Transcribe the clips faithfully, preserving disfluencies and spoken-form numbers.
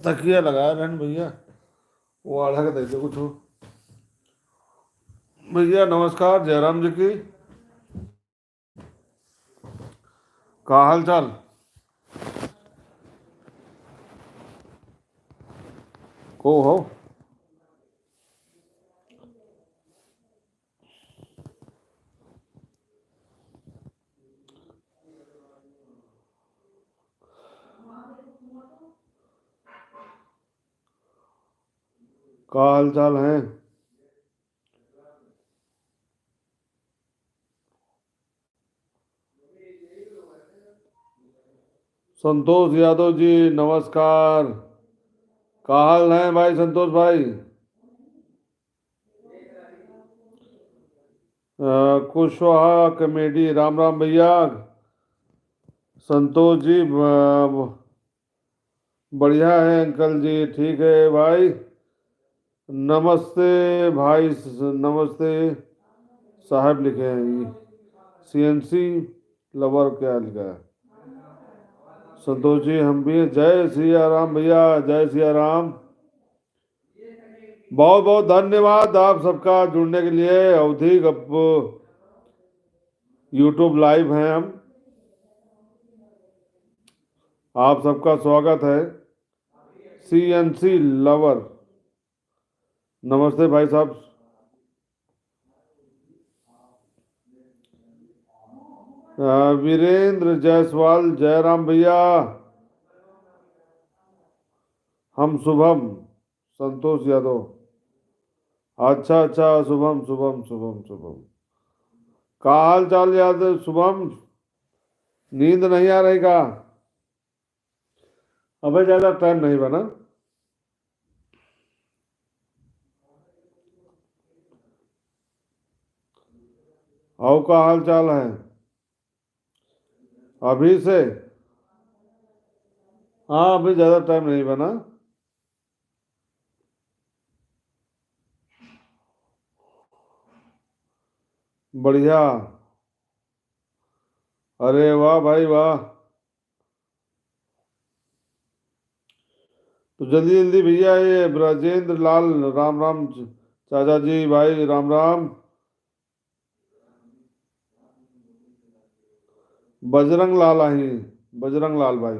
तकिया लगाए रहन भइया, वो आढ़ा के दे दे कुछ। भइया नमस्कार, जयराम जी की। का हाल चाल? को हो? का हाल चाल है? संतोष यादव जी, नमस्कार। का हाल है भाई संतोष भाई? अ, कुशवाहा कॉमेडी, राम राम भइया। संतोष जी, ब-, बढ़िया है अंकल जी, ठीक है भाई। नमस्ते भाई स-, नमस्ते साहब लिखे हैं ये। सी एन सी लवर क्या लिखा है? संतोष जी, हम भी हैं। जय सिया राम भइया, जय सिया राम। बहुत बहुत धन्यवाद आप सबका जुड़ने के लिए। अवधी गप्प YouTube लाइव हैं हम, आप सबका स्वागत है। सी एन सी लवर, नमस्ते भाई साहब। अ, वीरेंद्र जायसवाल, जयराम भइया, हम शुभम, संतोष यादव। अच्छा, अच्छा, शुभम, शुभम, शुभम, शुभम। का हाल चाल यादव शुभम? नींद नहीं आ रही का? अबे ज्यादा टाइम नहीं बना। और का हाल चाल है अभी से? हाँ, अभी ज्यादा टाइम नहीं बना। बढ़िया। अरे वाह भाई वाह। तो जल्दी जल्दी भइया, ये ब्रजेंद्र लाल, राम राम च-, चाचा जी भाई, राम राम। बजरंग लाल आही, बजरंग लाल भाई,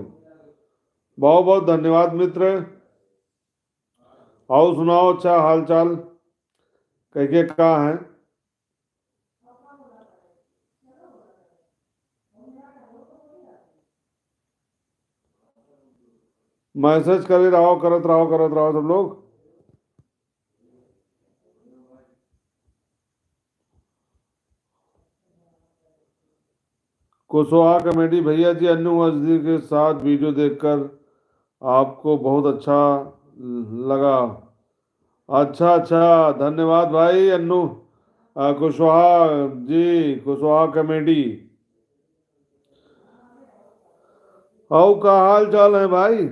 बहुत बहुत धन्यवाद मित्र। और सुनाओ, अच्छा हाल चाल, कैके का है? मैसेज करे रहो, करत रहो, करत रहो सब लोग। कुशवाहा कॉमेडी भइया जी, अन्नू वंश जी के साथ वीडियो देखकर आपको बहुत अच्छा लगा। अच्छा, अच्छा, धन्यवाद भाई अन्नू, अ, कुशवाहा जी, कुशवाहा कॉमेडी। और का हाल चाल है भाई?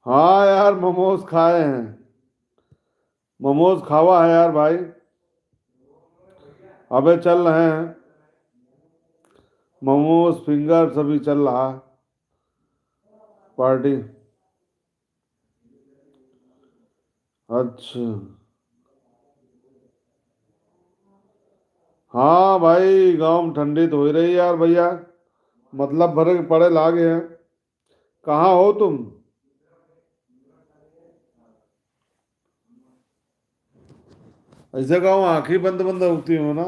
हाँ यार, मोमोज खाए हैं, मोमोज खावा है यार भाई। अबे चल रहे हैं, मोमोज फिंगर सभी चल रहा है पार्टी। अच्छा, हाँ भाई, गाँव में ठंडी तो हो ही रही यार भइया, मतलब भरे के पड़े लागे हैं। कहाँ हो तुम? ऐसे कहो, आँखें बंद बंद होती हो ना।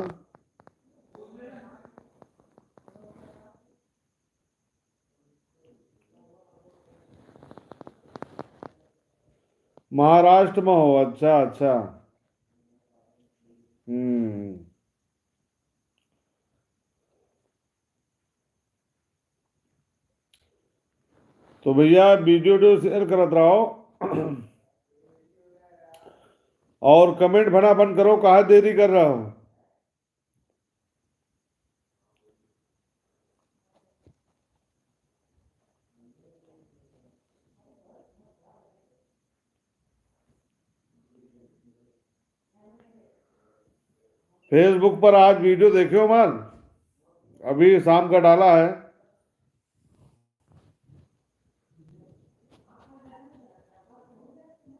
महाराष्ट्र में हो? अच्छा, अच्छा। हम्म। तो भइया, वीडियो, वीडियो शेयर करत रहो और कमेंट भना बंद करो, काहे देरी कर रहे हो? Facebook पर आज video देखे हो मान, अभी शाम का डाला है,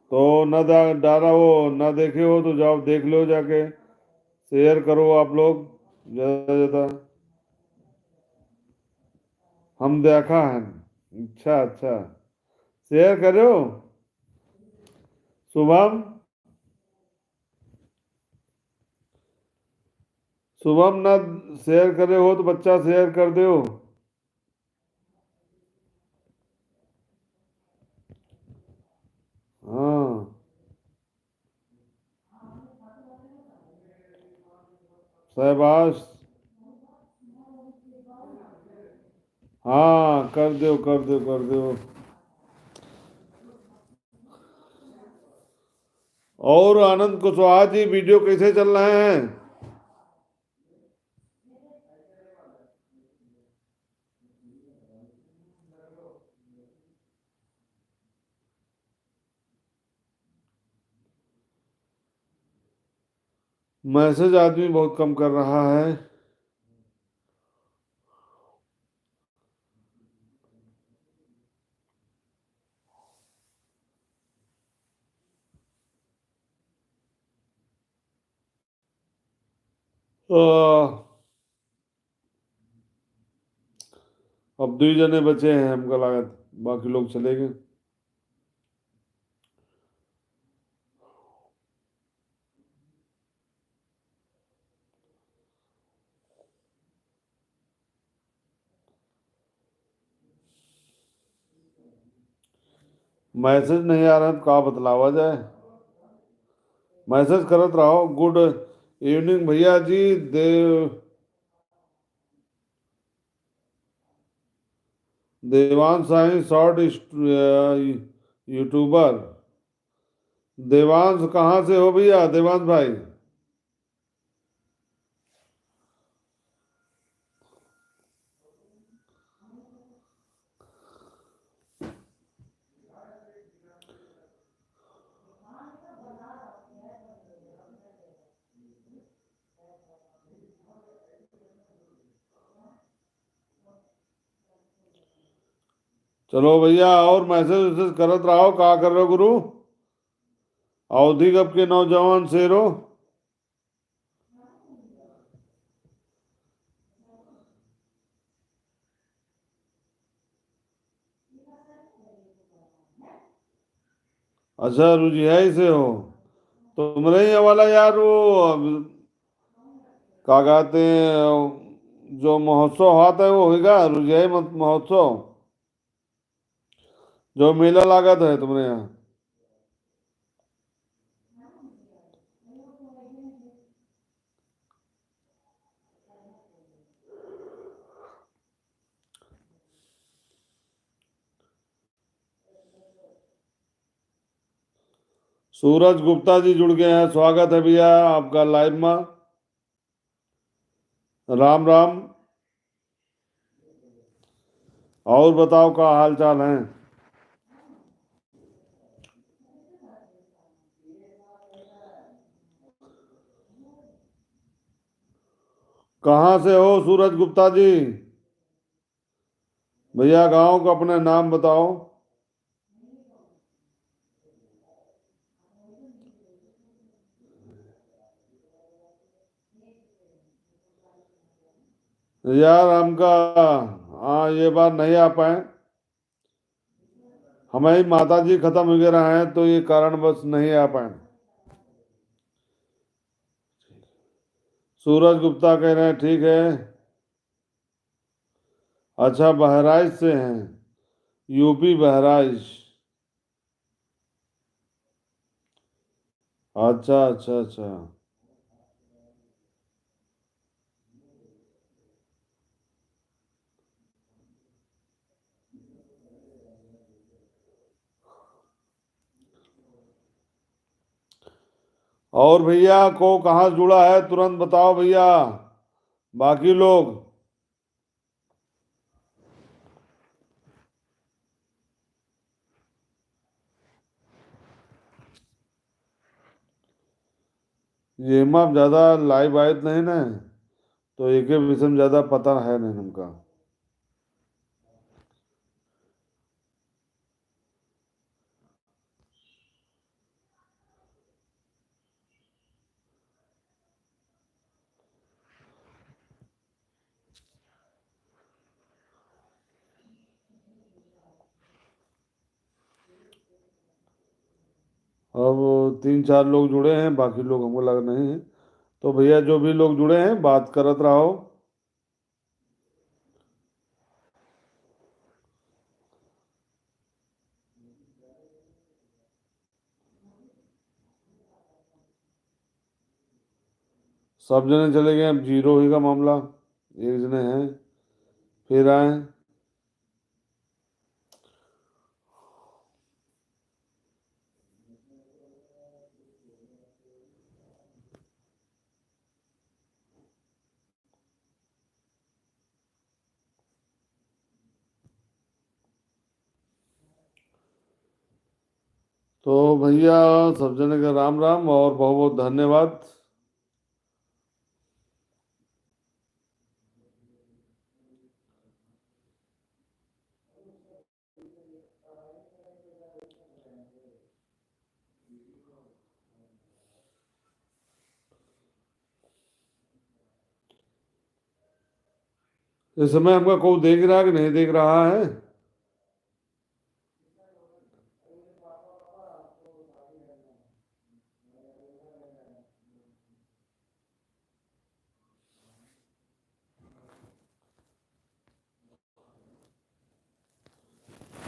तो ना डा-, डाला हो, ना देखे हो तो जाओ देख लो जाके, share करो आप लोग ज्यादा से ज्यादा। हम देखा है। अच्छा, अच्छा, share करो। शुभम, शुभम ना share करे हो तो बच्चा share कर दो। हाँ। शाबाश। हाँ, कर दो, कर दो, कर दो। और आनंद कुशवाहा जी, video कैसे चल रहे हैं? Message आदमी बहुत कम कर रहा है। अ, अब दुई जने बचे हैं हमका लागत, बाकी लोग चले गए। Message नहीं आ रहा है तो का बतलावा जाए? Message करत रहो। Good evening भैया जी। देव, देवांश साईं short इस्ट-, अ, YouTuber। देवांश कहाँ से हो भैया, देवांश भाई? चलो भैया, और message वैसेज करत रहो, का कर रहे हो गुरु? अवधी गप के नौजवान शेरो। अच्छा, रुझियाई से हो। तुमरे ही वाला यार, वो, अब, का कहते हैं, जो महोत्सव होता है, वो होगा रुझियाई मत-, महोत्सव, जो मेला लागत है तुमरे यहाँ। सूरज गुप्ता जी जुड़ गए हैं, स्वागत है भैया आपका live में। राम राम। और बताओ, का हाल चाल है? कहाँ से हो सूरज गुप्ता जी? भैया, गांव का अपना नाम बताओ। यार, हमका, हाँ, ये बार नहीं आ पाए। हमारी माता जी खत्म हो गए रहे हैं, तो ये कारणवश नहीं आ पाए। सूरज गुप्ता कह रहे हैं, ठीक है। अच्छा, बहराइच से हैं, यूपी बहराइच। अच्छा, अच्छा, अच्छा। और भैया को कहाँ से जुड़ा है, तुरंत बताओ भैया। बाकी लोग ये में ज्यादा live आयत नहीं ना, तो एके विषय में ज्यादा पता है नहीं हमका। अब तीन चार लोग जुड़े हैं, बाकी लोग हमको लग नहीं है। तो भैया, जो भी लोग जुड़े हैं, बात करत रहो। सब जने चले गए, अब zero होइगा मामला। एक जने हैं, फिर आए। तो भैया, सब जने के राम राम और बहुत बहुत धन्यवाद। इस समय हमका कोई देख रहा है कि नहीं देख रहा है?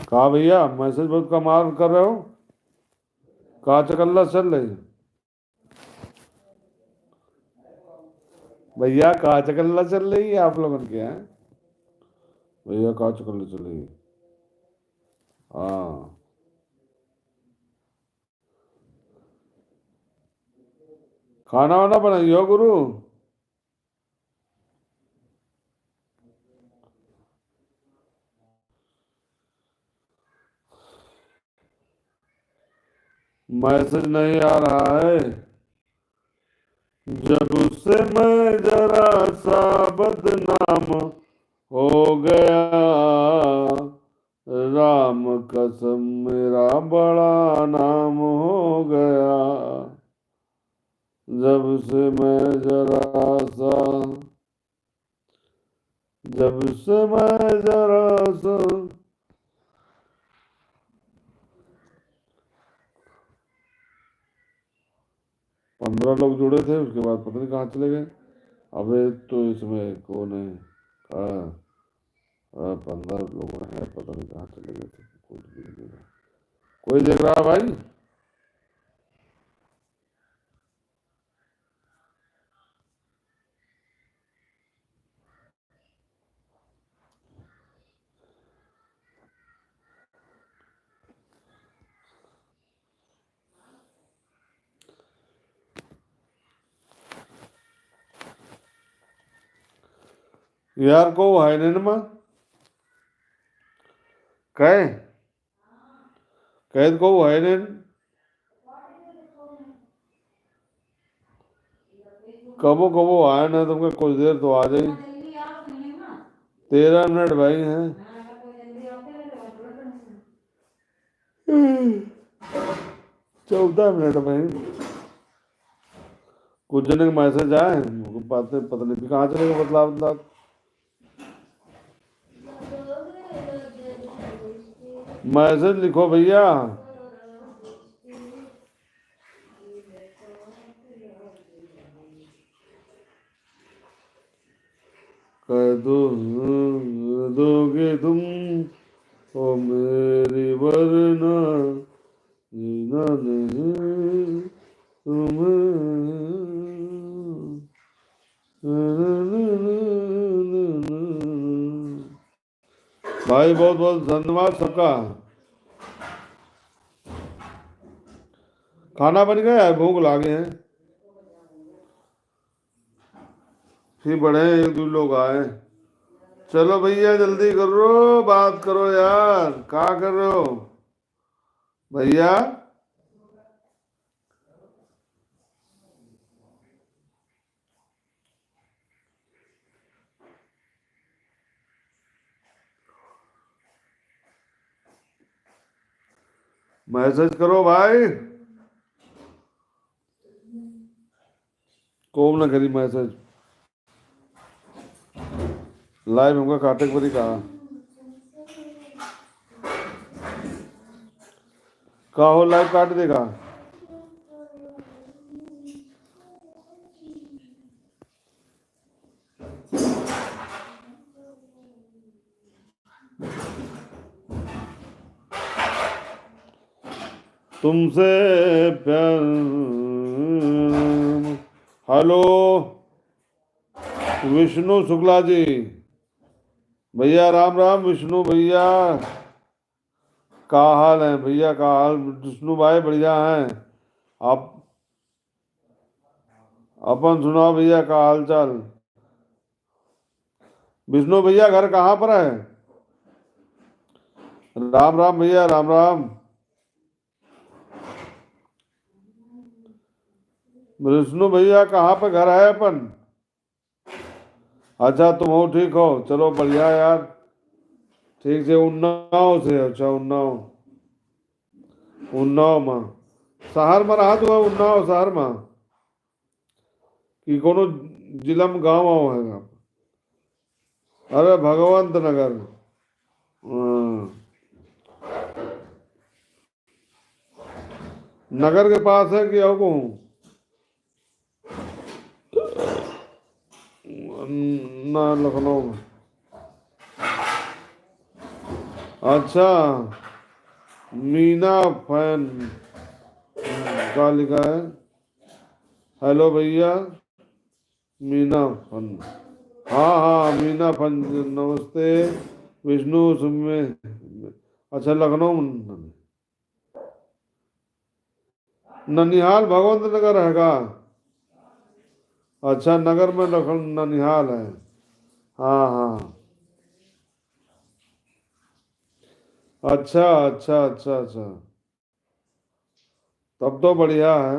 का भैया, message बहुत कमाल कर रहे हो, का चकल्ला चल रही है? भैया, का चकल्ला चल रही है आप लोगन के यहाँ? भैया, का चकल्ला चल रही है? हाँ। खाना वाना बनाइयो गुरु। Message नहीं आ रहा है। जब से मैं जरा सा बदनाम हो गया, राम कसम मेरा बड़ा नाम हो गया। जब से मैं जरा सा, जब से मैं जरा सा, पन्द्रह लोग जुड़े थे, उसके बाद पता नहीं कहाँ चले गए। अबे तो इसमें कौन है? हाँ, हाँ, पन्द्रह लोग हैं, पता नहीं कहाँ चले गए थे। कुछ भी नहीं है। कोई देख रहा है भाई? यार, को है ने नमा? कहे? कहे तो को है ने? कबो कबो आए ना, तुमके कुछ देर तो आ जाई। तेरह मिनट भाई हैं। चौदह मिनट में कुछ जने के message आए, उनको पता, पता नहीं कहाँ चले गए, बतला, बतला। Message लिखो भैया। कह दो, दोगे तुम ओ मेरी वरना जीना नहीं तुम्हें। भाई, बहुत बहुत धन्यवाद सबका। खाना बन गया है, भूख लागे है। फिर बढ़े, एक दो लोग आए। चलो भैया, जल्दी करो, बात करो यार, का कर रहे हो भैया? मैसेज करो भाई, कौन ना करी मैसेज। लाइव हमका काटे के पड़ी का? का हो, लाइव काट देगा? तुमसे प्यार। हेलो विष्णु शुक्ला जी, भैया राम राम। विष्णु भैया, का हाल है भैया, का हाल? विष्णु भाई बढ़िया हैं, आप अपन सुनाओ भैया, का हाल चाल? विष्णु भैया घर कहाँ पर है? राम राम भैया, राम राम। विष्णु भैया कहाँ पे घर है अपन? अच्छा, तुम हो, ठीक हो, चलो बढ़िया यार, ठीक से। उन्नाव से? अच्छा, उन्नाव, उन्नाव मा शहर मा रहा तू? उन्नाव शहर मा कि कोनो जिला मा गाँव आव है आप? अरे भगवंत नगर। हाँ। नगर के पास है कि और कहूँ? ना, लखनऊ में। अच्छा, मीना फैन का लिखा है? हेलो भैया, मीना फन। हाँ, हाँ, मीना फन, नमस्ते। विष्णु सुमे, अच्छा, लखनऊ में। ननिहाल भगवंत नगर है का? अच्छा, नगर में लखन-, ननिहाल है। हाँ, हाँ। अच्छा, अच्छा, अच्छा, अच्छा। तब तो बढ़िया है।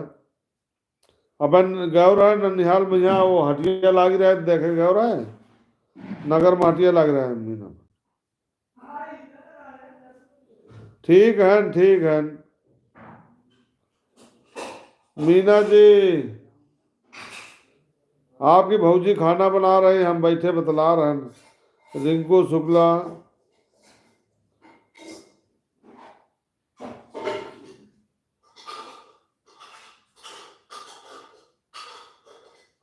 अपन गयो रहे ननिहाल में, यहाँ वो हटिया लाग रहे, देखे गयो रहे, नगर में हटिया लाग रहे हैं मीना। ठीक है, ठीक है। मीना जी, आपकी भौजी खाना बना रही, हम बैठे बतला रहे हैं। रिंकू शुक्ला,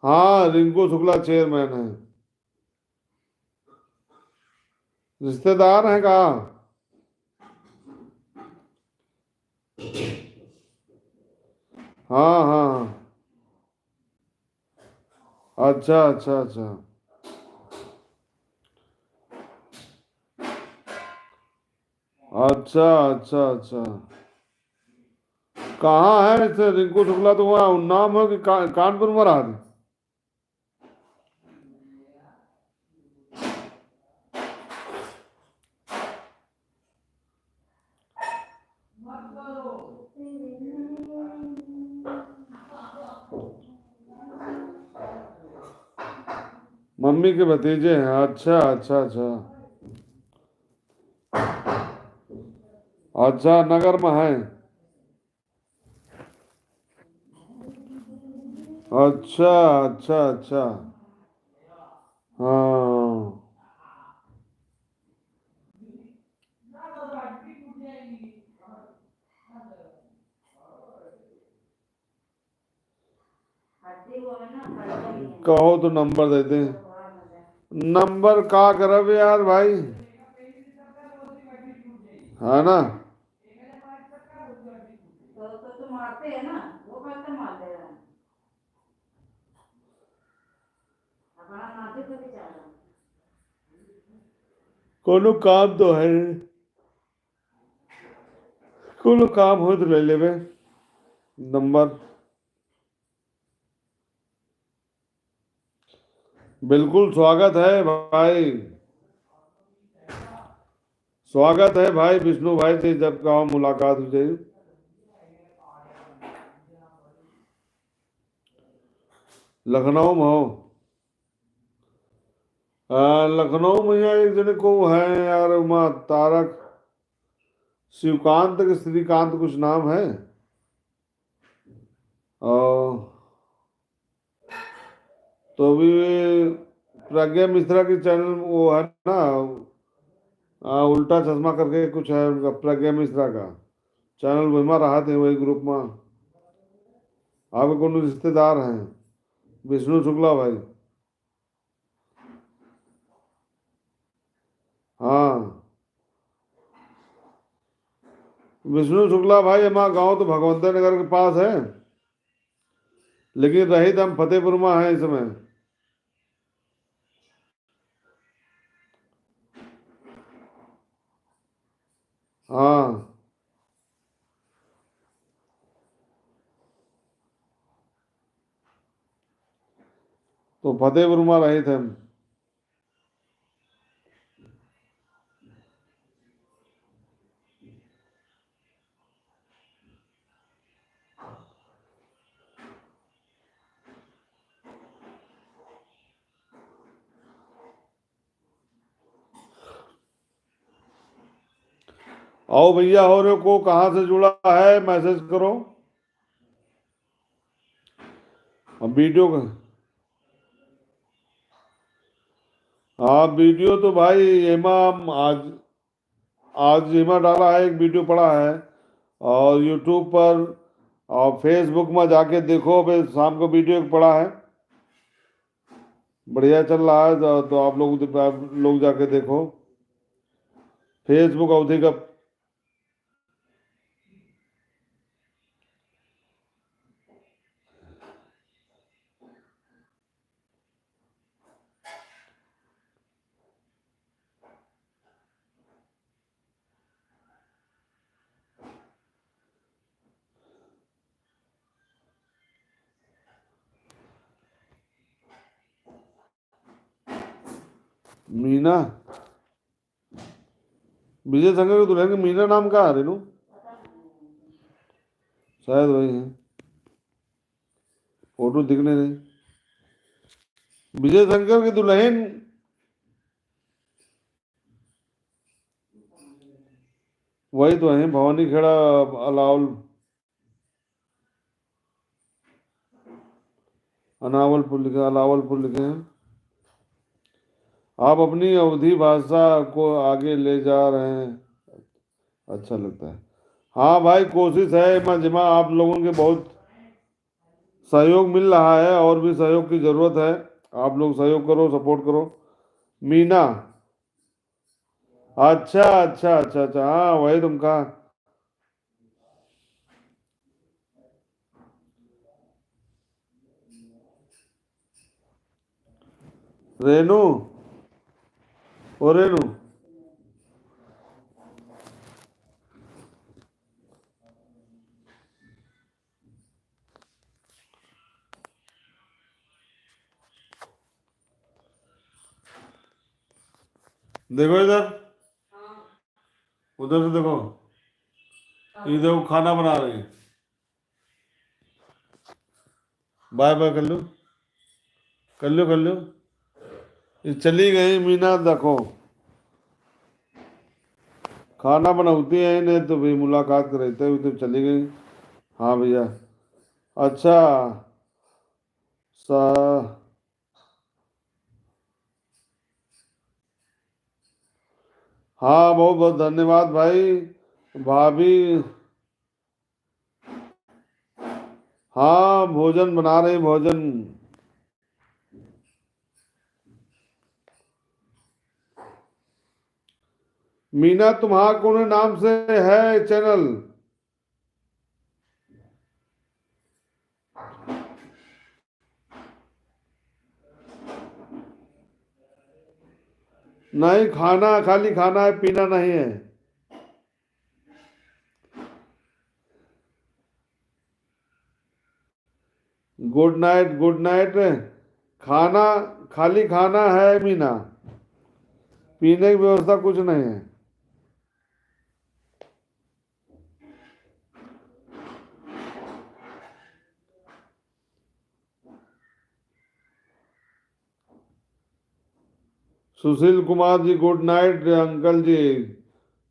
हाँ, रिंकू शुक्ला चेयरमैन है। रिश्तेदार हैं का? हाँ, हाँ। अच्छा, अच्छा, अच्छा। अच्छा, अच्छा, अच्छा। कहाँ है इसे रिंकू शुक्ला? तो वहाँ उन्नाव में हो कि का-, कानपुर में रहा? मम्मी के भतीजे हैं। अच्छा, अच्छा, अच्छा। अच्छा, नगर में हैं। अच्छा, अच्छा, अच्छा। हाँ। कहो तो नंबर दे दे। नंबर का करब यार भाई, है ना? कोनो काम तो है, कोनो काम हो तो ले लेबे नंबर। बिल्कुल स्वागत है भाई, स्वागत है भाई विष्णु भाई से, जब कहो मुलाकात हो जाए। लखनऊ में हो? आ, लखनऊ में यहाँ एक जने को है यार, उमा तारक, शिवकांत के श्रीकांत कुछ नाम है। और तो अभी प्रज्ञा मिश्रा की चैनल वो है ना, आ, उल्टा चश्मा करके कुछ है उनका, प्रज्ञा मिश्रा का चैनल, वही में रहत है, वही ग्रुप में। आपके कोनो रिश्तेदार हैं, विष्णु शुक्ला भाई। हाँ, विष्णु शुक्ला भाई, हमारा गांव तो भगवंत नगर के पास है, लेकिन रहित हम फतेहपुर में हैं इस समय। हाँ, तो फतेहपुर में रहित हम। आओ भैया, हो रे को कहाँ से जुड़ा है, मैसेज करो। अब वीडियो का, हाँ, वीडियो तो भाई एमा हम आज, आज एमा डाला है, एक वीडियो पड़ा है, और YouTube पर और Facebook में जाके देखो, अबे शाम को वीडियो एक पड़ा है, बढ़िया चल रहा है, तो, तो आप लोग, आप लोग जाके देखो Facebook अवधी का। मीना, विजय शंकर के दुल्हन के मीना नाम का है रेनू? शायद वही है, फोटो दिखने नहीं। विजय शंकर की दुल्हन वही तो है, भवानी खेड़ा, अलावल, अनावलपुर लिखे, अलावलपुर लिखे हैं। आप अपनी अवधी भाषा को आगे ले जा रहे हैं, अच्छा लगता है। हाँ भाई, कोशिश है, मैं जिमा आप लोगों के बहुत सहयोग मिल रहा है और भी सहयोग की जरूरत है। आप लोग सहयोग करो, सपोर्ट करो। मीना, अच्छा, अच्छा, अच्छा, अच्छा, हाँ, वही तुमका। रेनू, ओ रेनू, देखो इधर, उधर से देखो, ये देखो खाना बना रही है। बाय बाय कर लो, कर लो, कर लो। ये चली गई मीना, देखो खाना बनौती है, नहीं तो भी मुलाकात कराते हुए तो चली गई। हाँ भैया, अच्छा सा, हाँ, बहुत बहुत धन्यवाद भाई, भाभी। हाँ, भोजन बना रहे, भोजन। मीना, तुम्हारा कौन नाम से है चैनल? नहीं, खाना, खाली खाना है, पीना नहीं है। गुड नाइट, गुड नाइट। खाना, खाली खाना है मीना, पीने की व्यवस्था कुछ नहीं है। सुशील कुमार जी, गुड नाइट अंकल जी।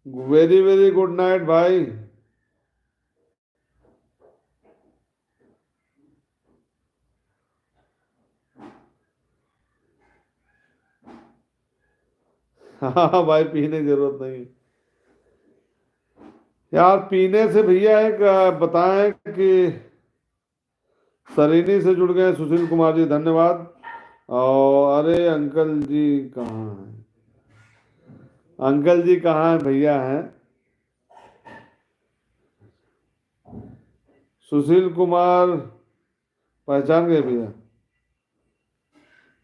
Very, very good night भाई। हाँ भाई, पीने की जरूरत नहीं। यार, पीने से भैया एक, अ, बताएं कि सरीनी से जुड़ गए सुशील कुमार जी, धन्यवाद। और अरे अंकल जी कहाँ हैं? अंकल जी कहाँ हैं भैया हैं? सुशील कुमार पहचान गए भैया?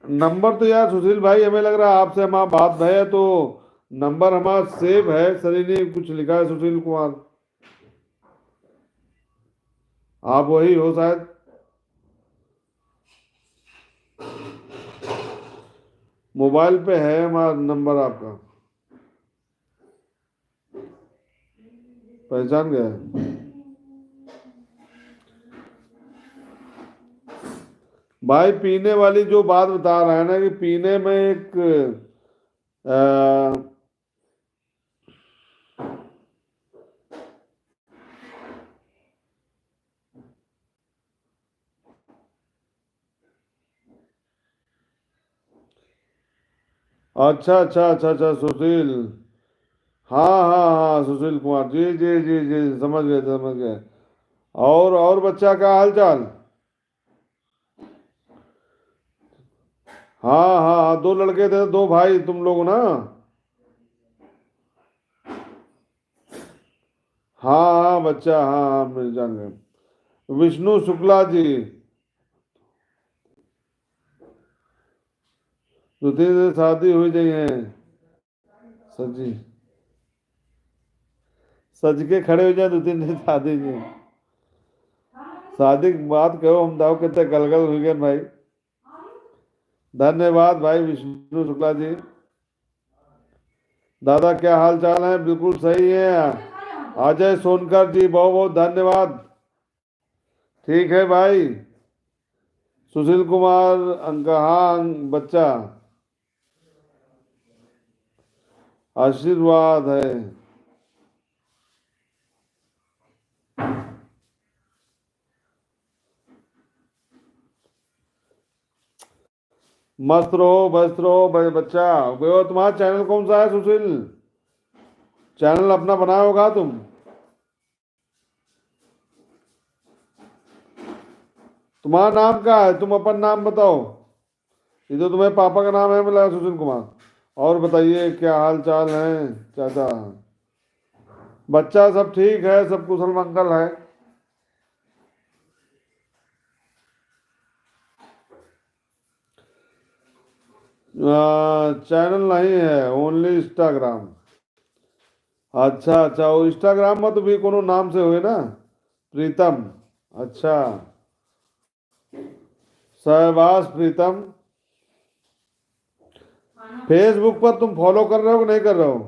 नंबर तो यार सुशील भाई, हमें लग रहा है आपसे हमारा बात भय है, तो नंबर हमारा सेव है, सरीनी कुछ लिखा है सुशील कुमार, आप वही हो शायद। मोबाइल पे है हमारा नंबर आपका। पहचान गए भाई? पीने वाली जो बात बता रहे हैं ना कि पीने में एक, अ, अच्छा, अच्छा, अच्छा, अच्छा, सुशील। हाँ, हाँ, हाँ, सुशील कुमार जी, जी, जी, जी, समझ गए, समझ गए। और, और बच्चा, क्या हाल चाल? हाँ, हाँ, हाँ, दो लड़के थे, दो भाई तुम लोग ना? हाँ, हाँ, बच्चा, हाँ, हाँ, मैं जान गया। विष्णु शुक्ला जी, दो तीन दिन शादी हो जाई है। सजी, सज के खड़े हो जाए दो तीन दिन शादी में। शादी की बात कहो, हम दाव कितने गलगल हो गए भाई। धन्यवाद भाई विष्णु शुक्ला जी। दादा, क्या हाल चाल है? बिल्कुल सही है। अजय सोनकर जी, बहुत बहुत धन्यवाद। ठीक है भाई। सुशील कुमार अंक-, हाँ, अंक-, बच्चा, आशीर्वाद है। मस्त रहो, व्यस्त रहो, ब-, बच्चा। वो तुम्हारा चैनल कौन सा है, सुशील? चैनल अपना बनाया होगा तुम? तुम्हारा नाम क्या है? तुम अपन नाम बताओ। ये तो तुम्हारे पापा का नाम है, मिला सुशील कुमार। और बताइए, क्या हाल चाल है, चाचा? बच्चा सब ठीक है, सब कुशल मंगल है। आ, चैनल नहीं है, only Instagram। अच्छा, अच्छा, वो Instagram में तो भी कोनो नाम से हुए ना, प्रीतम। अच्छा, शहबाज प्रीतम। Facebook पर तुम follow कर रहे हो कि नहीं कर रहे हो?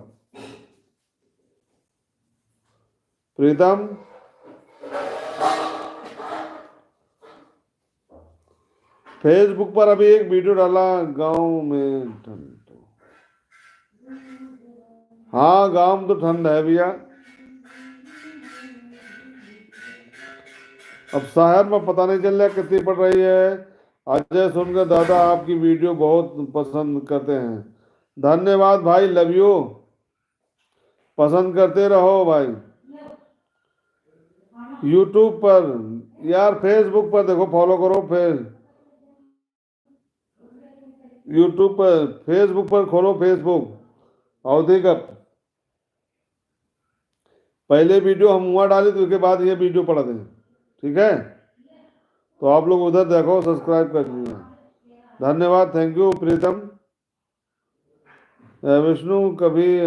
प्रीतम, Facebook पर अभी एक video डाला, गांव में ठंड तो, हाँ, गांव में तो ठंड है भैया। अब शहर में पता नहीं चल रहा कितनी पड़ रही है। अजय सोनकर दादा, आपकी video बहुत पसंद करते हैं। धन्यवाद भाई, love you। पसंद करते रहो भाई। YouTube पर, यार, Facebook पर देखो, follow करो, फिर YouTube पर, Facebook पर खोलो, Facebook अवधी गप। पहले video हम हुआ डाली, तो उसके बाद ये video पड़ा दें, ठीक है? तो आप लोग उधर देखो, subscribe कर लीजिए। धन्यवाद, thank you प्रीतम। अ, विष्णु कभी,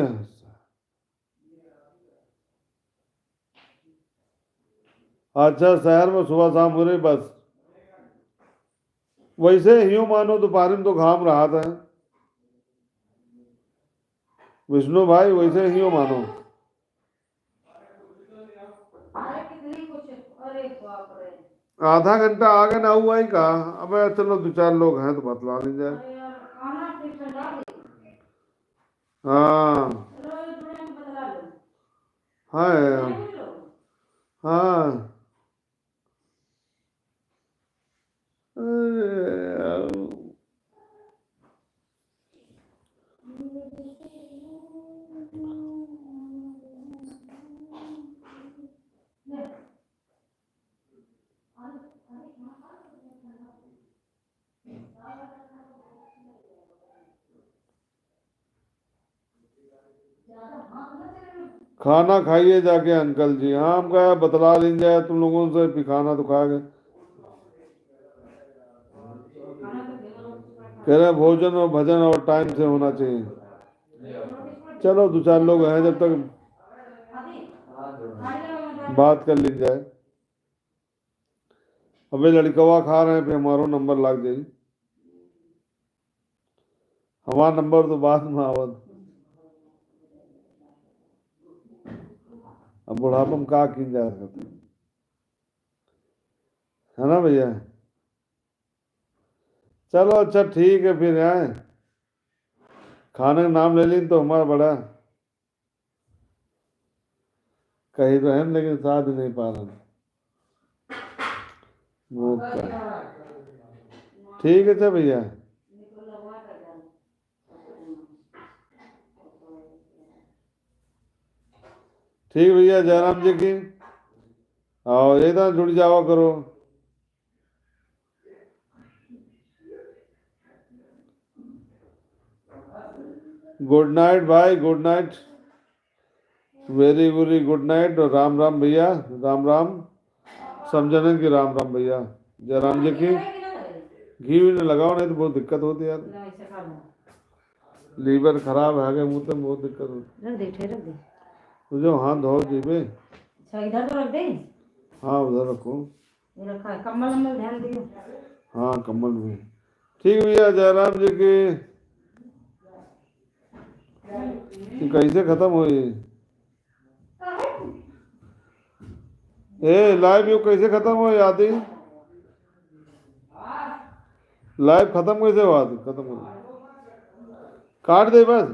अच्छा, शहर में सुबह शाम हो रही बस। वैसे ही मानो दोपहर में तो घाम रहा था। विष्णु भाई, वैसे ही मानो। आधा घंटा आगे ना हुआ ही का? अबे चलो, दो चार लोग हैं तो बतला ली जाए। हाँ। हाँ यार। हाँ। अरे यार। खाना खाइए जाके अंकल जी। हाँ, हम कहा बतला लीन जाए तुम लोगों से, फिर खाना तो खा गए। कह रहे भोजन और भजन और टाइम से होना चाहिए। चलो, दो चार लोग हैं, जब तक बात कर ली जाए। अबे लड़कवा खा रहे हैं, फिर हमारो नंबर लाग जाई। हमार नंबर तो बाद में आवत। अब बुढ़ापा में का कीन जा सकत है? है ना भैया? चलो अच्छा ठीक है फिर, आए खाने का नाम ले लीन तो हमारा बड़ा कही तो है, लेकिन साथ नहीं पा रहा। वो क्या? ठीक है, अच्छा भैया, ठीक भैया, जयराम जी की। और इधर जुड़ जावा करो। गुड नाइट भाई, गुड नाइट, वेरी वेरी गुड नाइट। और राम राम भैया, राम राम, सब जनन की राम राम भैया। जयराम जी की। घी भी नहीं लगाओ, नहीं तो बहुत दिक्कत होती यार। लीवर खराब है, आगे मुंह तो बहुत दिक्कत होती। रख दे, ठेर रख दे। तुझे हाथ धो जीबे। अच्छा, इधर तो रख दे। हाँ, उधर रखो। ये रखा है, कम्बल वम्बल ध्यान दियो। हाँ, कम्बल भी। ठीक भैया, जयराम जी की। ये कैसे खत्म होई? ए, लाइव यो कैसे खत्म होई, आदि? लाइव खत्म कैसे हुआ? खत्म हो, काट दे बस।